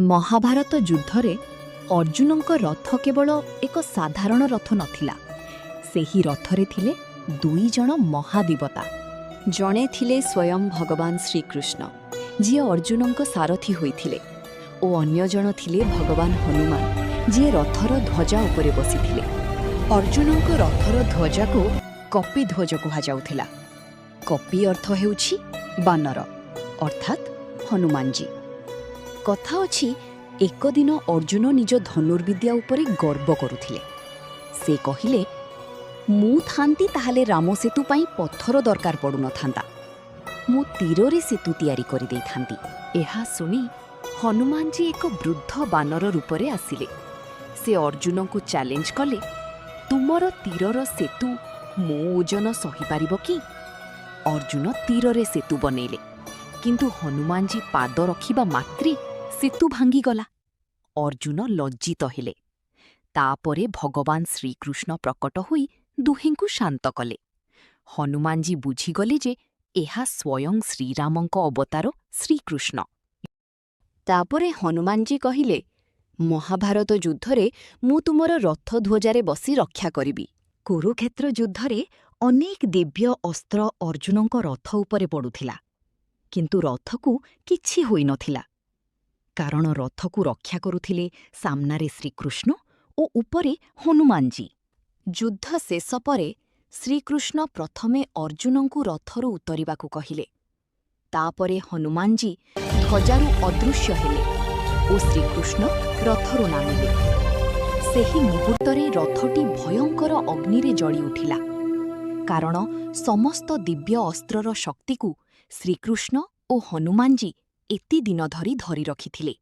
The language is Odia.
ମହାଭାରତ ଯୁଦ୍ଧରେ ଅର୍ଜୁନଙ୍କ ରଥ କେବଳ ଏକ ସାଧାରଣ ରଥ ନଥିଲା। ସେହି ରଥରେ ଥିଲେ ଦୁଇ ଜଣ ମହାଦେବତା। ଜଣେ ଥିଲେ ସ୍ୱୟଂ ଭଗବାନ ଶ୍ରୀକୃଷ୍ଣ, ଯିଏ ଅର୍ଜୁନଙ୍କ ସାରଥୀ ହୋଇଥିଲେ ଓ ଅନ୍ୟ ଜଣ ଥିଲେ ଭଗବାନ ହନୁମାନ, ଯିଏ ରଥର ଧ୍ୱଜା ଉପରେ ବସିଥିଲେ। ଅର୍ଜୁନଙ୍କ ରଥର ଧ୍ୱଜାକୁ କପି ଧ୍ୱଜ କୁହାଯାଉଥିଲା। କପି ଅର୍ଥ ହେଉଛି ବାନର, ଅର୍ଥାତ୍ ହନୁମାନଜୀ। କଥା ଅଛି, ଏକ ଦିନ ଅର୍ଜୁନ ନିଜ ଧନୁର୍ବିଦ୍ୟା ଉପରେ ଗର୍ବ କରୁଥିଲେ। ସେ କହିଲେ, "ମୁଁ ଥାନ୍ତି ତାହେଲେ ରାମ ସେତୁ ପାଇଁ ପଥର ଦରକାର ପଡ଼ୁନଥାନ୍ତା। ମୁଁ ତୀରରେ ସେତୁ ତିଆରି କରିଦେଇଥାନ୍ତି।" ଏହା ଶୁଣି ହନୁମାନଜୀ ଏକ ବୃଦ୍ଧ ବାନର ରୂପରେ ଆସିଲେ। ସେ ଅର୍ଜୁନଙ୍କୁ ଚ୍ୟାଲେଞ୍ଜ କଲେ, "ତୁମର ତୀରର ସେତୁ ମୋ ଓଜନ ସହିପାରିବ କି?" ଅର୍ଜୁନ ତୀରରେ ସେତୁ ବନେଇଲେ, କିନ୍ତୁ ହନୁମାନଜୀ ପାଦ ରଖିବା ମାତ୍ରେ ସେତୁ ଭାଙ୍ଗିଗଲା। ଅର୍ଜୁନ ଲଜ୍ଜିତ ହେଲେ। ତାପରେ ଭଗବାନ ଶ୍ରୀକୃଷ୍ଣ ପ୍ରକଟ ହୋଇ ଦୁହେଁଙ୍କୁ ଶାନ୍ତ କଲେ। ହନୁମାନଜୀ ବୁଝିଗଲେ ଯେ ଏହା ସ୍ୱୟଂ ଶ୍ରୀରାମଙ୍କ ଅବତାର ଶ୍ରୀକୃଷ୍ଣ। ତାପରେ ହନୁମାନଜୀ କହିଲେ, "ମହାଭାରତ ଯୁଦ୍ଧରେ ମୁଁ ତୁମର ରଥ ଧ୍ୱଜାରେ ବସି ରକ୍ଷା କରିବି।" କୁରୁକ୍ଷେତ୍ର ଯୁଦ୍ଧରେ ଅନେକ ଦିବ୍ୟ ଅସ୍ତ୍ର ଅର୍ଜୁନଙ୍କ ରଥ ଉପରେ ପଡ଼ୁଥିଲା, କିନ୍ତୁ ରଥକୁ କିଛି ହୋଇନଥିଲା, କାରଣ ରଥକୁ ରକ୍ଷା କରୁଥିଲେ ସାମ୍ନାରେ ଶ୍ରୀକୃଷ୍ଣ ଓ ଉପରେ ହନୁମାନଜୀ। ଯୁଦ୍ଧ ଶେଷ ପରେ ଶ୍ରୀକୃଷ୍ଣ ପ୍ରଥମେ ଅର୍ଜୁନଙ୍କୁ ରଥରୁ ଉତରିବାକୁ କହିଲେ। ତାପରେ ହନୁମାନଜୀ ଧ୍ୱଜାରୁ ଅଦୃଶ୍ୟ ହେଲେ ଓ ଶ୍ରୀକୃଷ୍ଣ ରଥରୁ ନାମିଲେ। ସେହି ମୁହୂର୍ତ୍ତରେ ରଥଟି ଭୟଙ୍କର ଅଗ୍ନିରେ ଜଳି ଉଠିଲା, କାରଣ ସମସ୍ତ ଦିବ୍ୟ ଅସ୍ତ୍ରର ଶକ୍ତିକୁ ଶ୍ରୀକୃଷ୍ଣ ଓ ହନୁମାନଜୀ ଏତେ ଦିନ ଧରି ଧରି ରଖିଥିଲେ।